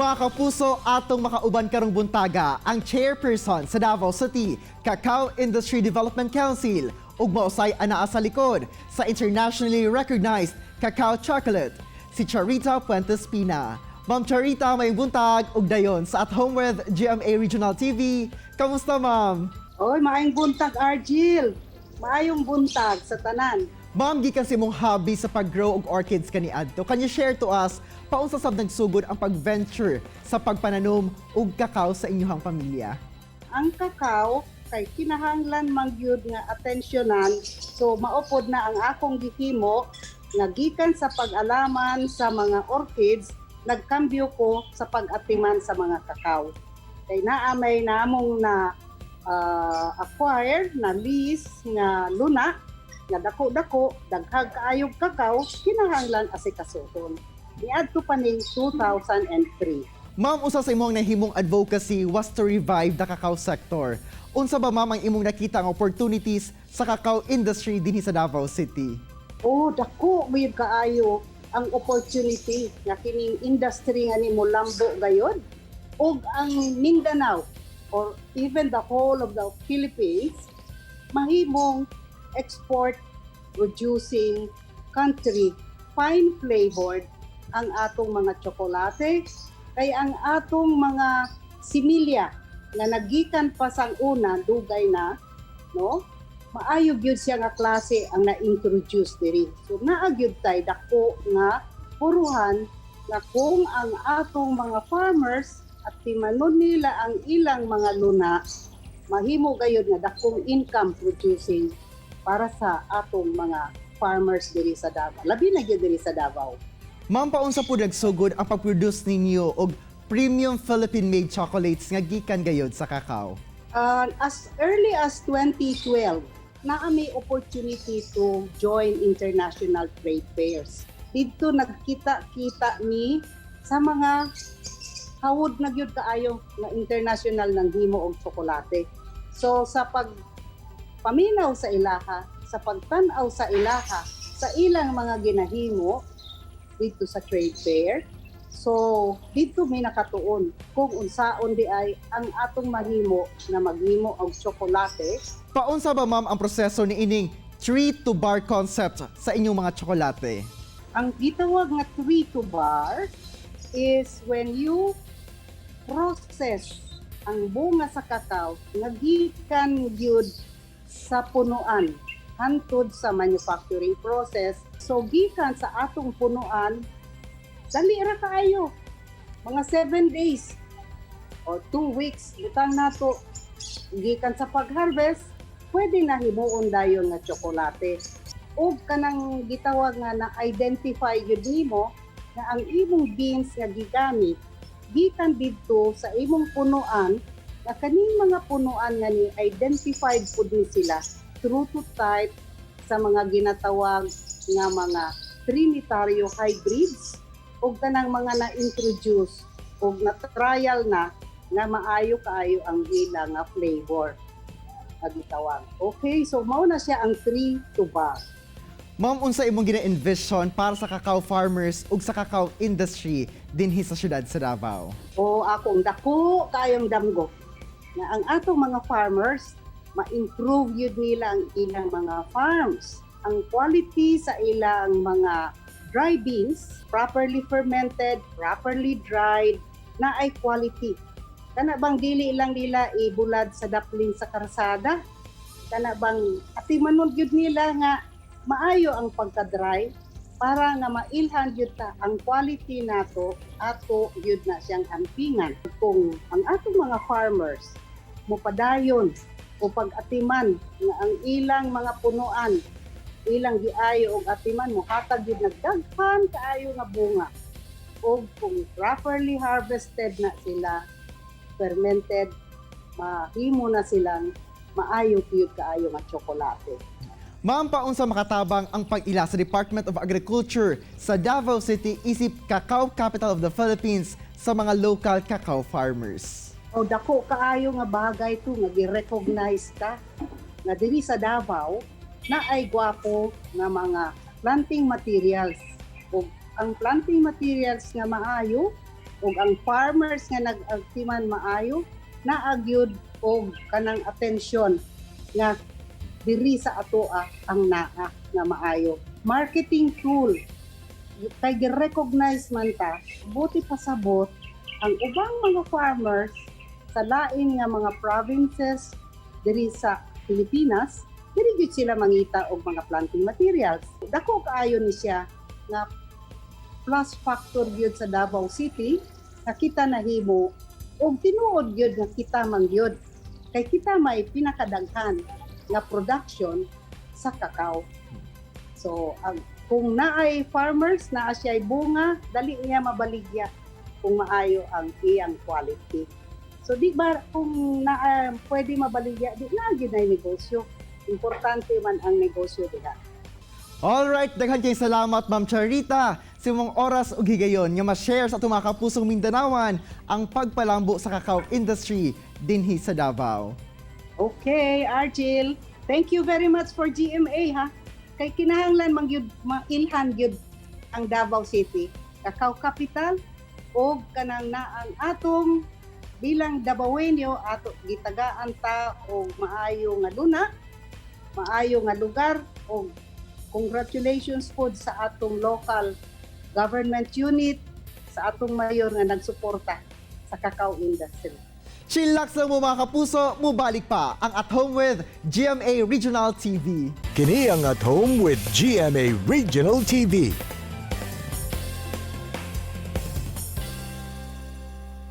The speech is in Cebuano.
Mga kapuso, atong makauban karong buntaga ang chairperson sa Davao City Cacao Industry Development Council ug mausay anaa sa likod sa internationally recognized cacao chocolate, si Charita Puentes Pina. Ma'am Charita, maayong buntag ug dayon sa At Home with GMA Regional TV. Kamusta, ma'am? Oy, maayong buntag, Argil. Maayong buntag sa tanan. Ma'am, gikan sa imong hobby sa pag-grow og orchids kaniadto, can you share to us paunsa sab nagsugod ang pag-venture sa pagpananom og kakao sa inyong pamilya? Ang kakao kay kinahanglan man gyud nga atensyonan. So mao pod na ang akong gihimo nga gikan sa pag-alaman sa mga orchids, nagkambyo ko sa pag-atiman sa mga kakao. Kay naa may namong na acquire na lease nga luna nga dako-dako, daghag kaayog kakao, kinahanglan asikasuhon. Niadto pa ning 2003. Ma'am, usa sa imong nahimong advocacy was to revive the cacao sector. Unsa ba, ma'am, ang imong nakita ang opportunities sa cacao industry dinhi sa Davao City? Oh, dako gyud kaayo ang opportunity nga kining industry nga nimo lambo gayod ug ang Mindanao or even the whole of the Philippines mahimong export producing country, fine flavored ang atong mga tsokolate, kay ang atong mga similya nga nagikan pa sang una, dugay na, no, maayo gyud siya nga klase ang na-introduce diri. So naa gyud tay dako nga puruhan nga kung ang atong mga farmers at timanon nila ang ilang mga luna, mahimo gayud nga dakong income producing para sa atong mga farmers diri sa Davao. Labi na gyud diri sa Davao. Ma'am, paunsa po nagsugod ang pag-produce ninyo og premium Philippine-made chocolates nga gikan gayod sa kakao? As early as 2012, naa may opportunity to join international trade fairs. Dito nagkita-kita mi sa mga hawod na gyud kaayo nga international nang himo og tsokolate. So sa pag paminaw sa ilaha, sa pagtan-aw sa ilaha, sa ilang mga ginahimo dito sa trade fair, so dito may nakatuon kung unsaon di ay ang atong mahimo na maghimo og tsokolate. Paunsa ba, ma'am, ang proseso ni ining tree to bar concept sa inyong mga tsokolate? Ang gitawag nga tree to bar is when you process ang bunga sa kakao nga gikan gyud sa punuan hantod sa manufacturing process. So gikan sa atong punuan, dali ra kaayo. Mga 7 days or 2 weeks butang nato gikan sa pag-harvest, pwede na himuon dayon nga tsokolate. Ug kanang gitawag nga na-identify gyud nimo nga ang imong beans nga gigamit gikan didto sa imong punuan, nga kaning mga punuan nga ni identified pud ni sila true to type sa mga ginatawag nga mga Trinitario hybrids ug kanang mga na-introduce ug na-trial na nga maayo kaayo ang ila nga flavor nga gitawag. Okay, so mao na siya ang tree to bar. Ma'am, unsa imong gina-envision para sa cacao farmers ug sa cacao industry dinhi sa syudad sa Davao? O akong dako kayong damgo nga ang atong mga farmers, ma-improve yun nila ang ilang mga farms. Ang quality sa ilang mga dry beans, properly fermented, properly dried, na ay quality. Kana bang dili lang nila ibulad sa daplin sa karsada? Kana bang atimanon gyud nila nga maayo ang pagka-dry para nga mailhan gyud ta ang quality nato, ato gyud na siyang ampingan. Kung ang atong mga farmers mopadayon o pag-atiman nga ang ilang mga punuan ilang giayo og atiman, mohatag gyud nagdaghan kaayo nga bunga, ug kung properly harvested na sila, fermented, mahimo na silang maayo gyud kaayo nga tsokolate. Ma'am, paunsa makatabang ang pag-ila sa Department of Agriculture sa Davao City isip Cacao Capital of the Philippines sa mga local cacao farmers? O dako kaayo nga bagay to nga gi-recognize ka nga dinhi sa Davao na ay gwapo nga mga planting materials. Ug ang planting materials nga maayo Ug ang farmers nga nag-agtiman maayo, naa gyud og kanang atensyon nga diri sa atoa ang naa nga maayo. Marketing tool kay gi-recognize man ta, buti pasabot ang ubang mga farmers sa lain nga mga provinces diri sa Pilipinas, diri gyud sila mangita og mga planting materials. Dako kaayo ni siya nga plus factor gyud sa Davao City nga kita nahimo og tinuod gyud nga kita man gyud kay kita may pinakadaghan nga production sa kakao. So ang kung naay farmers, naa siya'y bunga, dali niya mabaligya kung maayo ang iyang quality. So di ba kung naa pwede mabaligya, di na gyud nay negosyo. Importante man ang negosyo diha. Alright, daghan kay salamat, Ma'am Charita, sa imong oras ug higayon nga ma-share sa atong mga kapusong Mindanaoan ang pagpalambo sa cacao industry dinhi sa Davao. Okay, Argil. Thank you very much for GMA ha. Kay kinahanglan man gyud mailhan gyud ang Davao City, cacao capital, og kanang naang atong bilang Dabawenyo, ato gitagaan ta og maayo nga luna, maayo nga lugar, og congratulations pod sa atong local government unit, sa atong mayor nga nagsuporta sa cacao industry. Chillax lang mo, mga kapuso, mubalik pa ang At Home with GMA Regional TV. Kini ang At Home with GMA Regional TV.